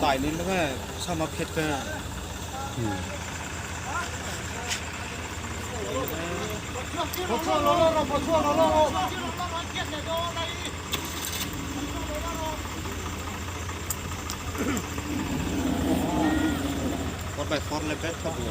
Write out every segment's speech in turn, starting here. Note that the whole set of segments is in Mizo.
line in nga sama phet ka. 4x4 le bet kha bu.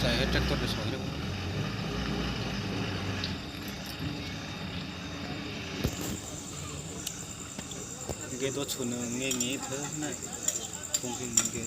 Chạy hết tractor để sỏi được. Nghe đó chun nghe nghe thế này không hình nghe.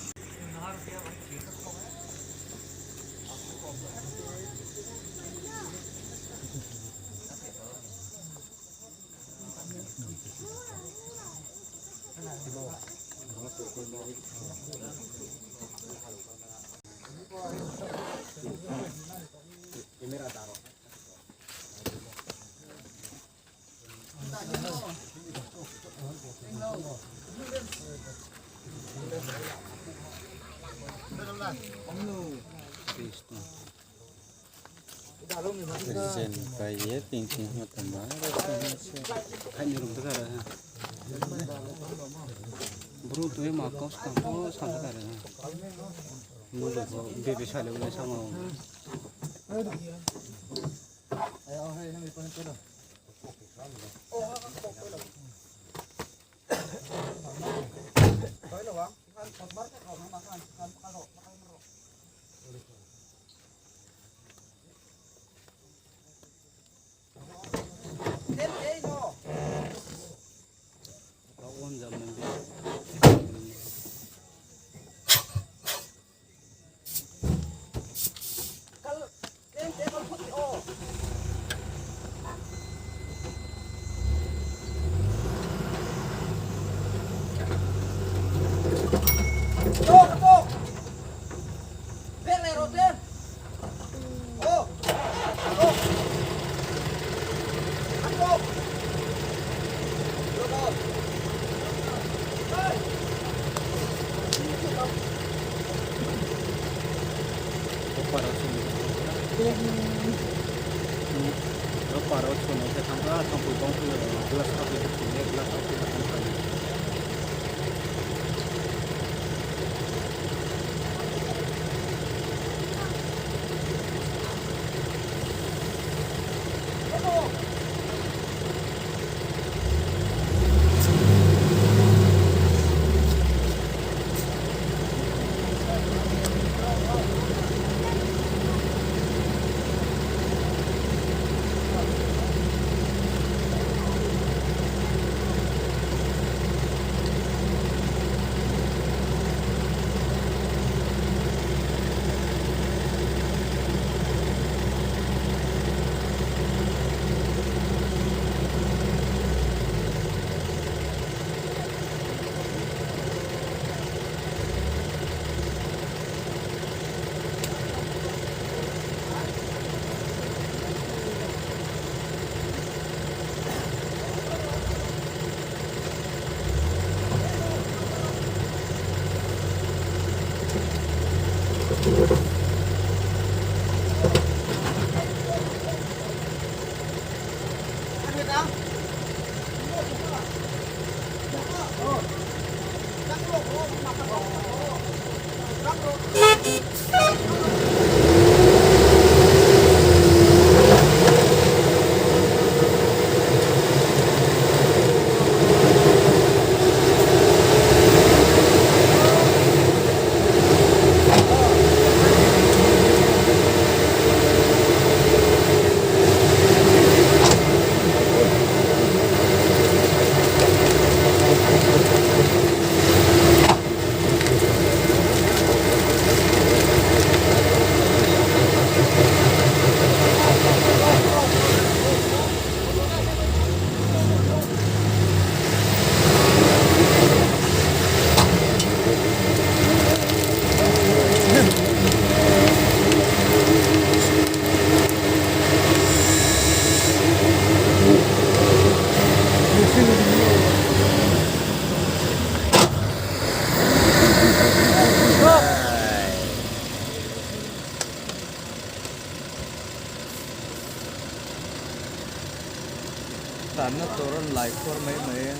Tlanna tur an lai khuar mai mai a,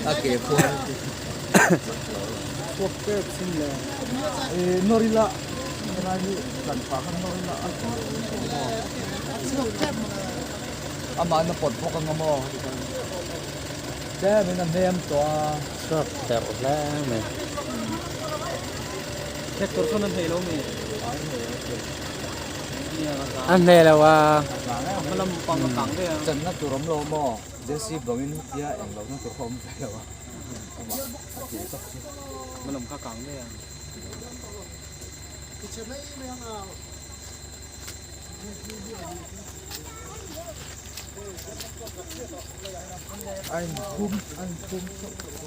a ke khuar Chhuak tep sin le. E nawr ila helai hi tlan pah khan nawr ila a tlan tawh maw? Chhuak tep maw? Amah in a pawt bawk anga maw? Tlem in a hnem tawh a. Chhuak terh hle mai. Tractor sawn an hneh lo mi? A hneh lo a. A lam pang a kang daih a. Channa tur awm lo maw? Jesse bangin hetia eng lohna tur kha awm ve lo a. Amah a tih tak chu. Hma lam kha kang daih a. A inphum a inphum chauh chauh.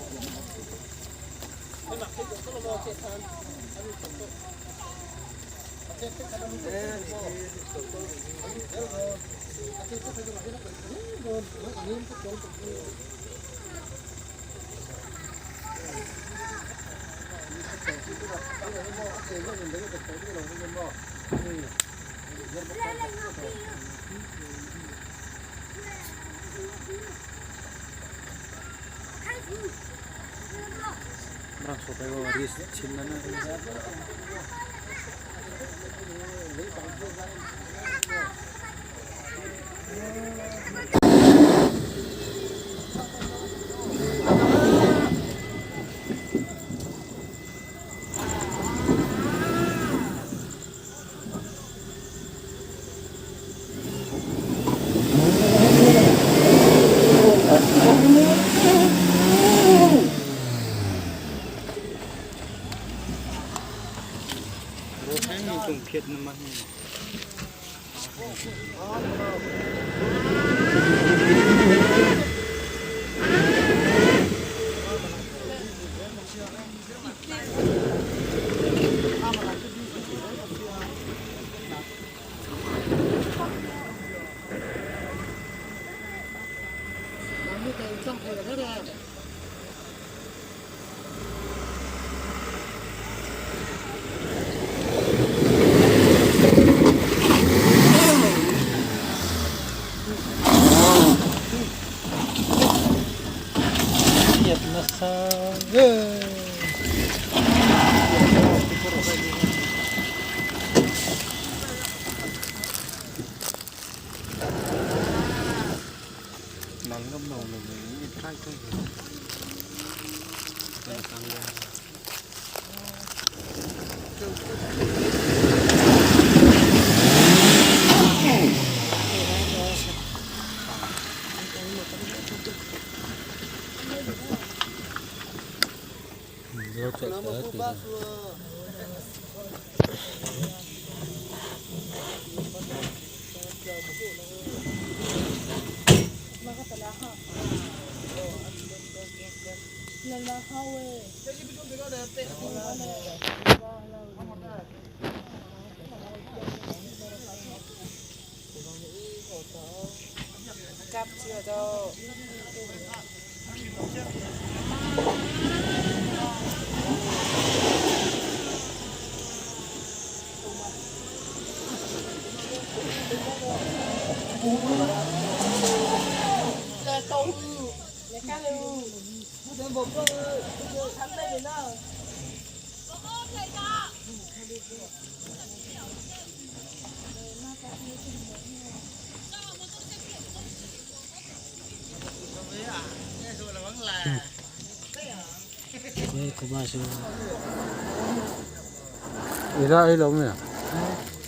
I lai lo nge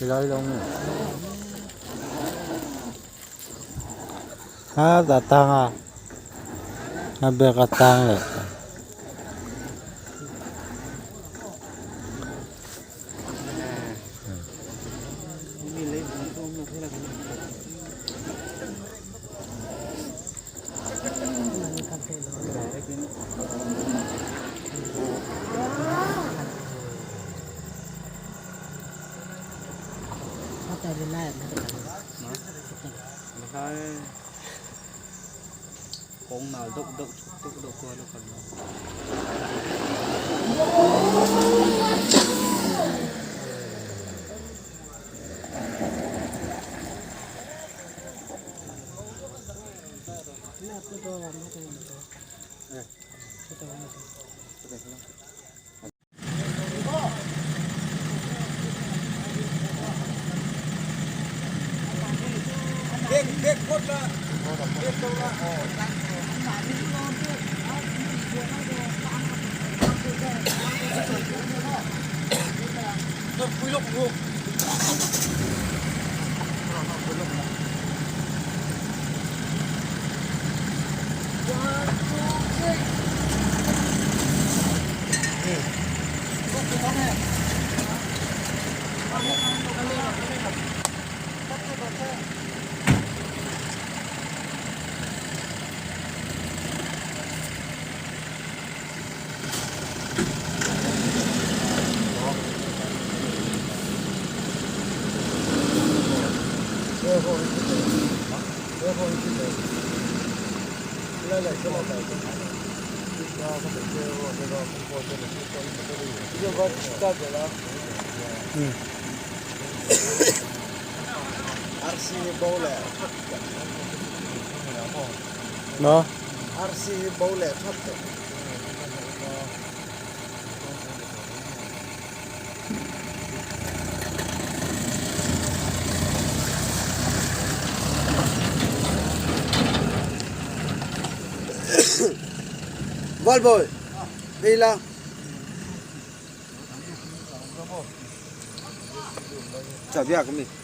i lai lo nge a ta tang a a bag a tang leh ta. Maw? Arsi hi bo leh that tawh. Valboy, phei la. Chah biak a mi.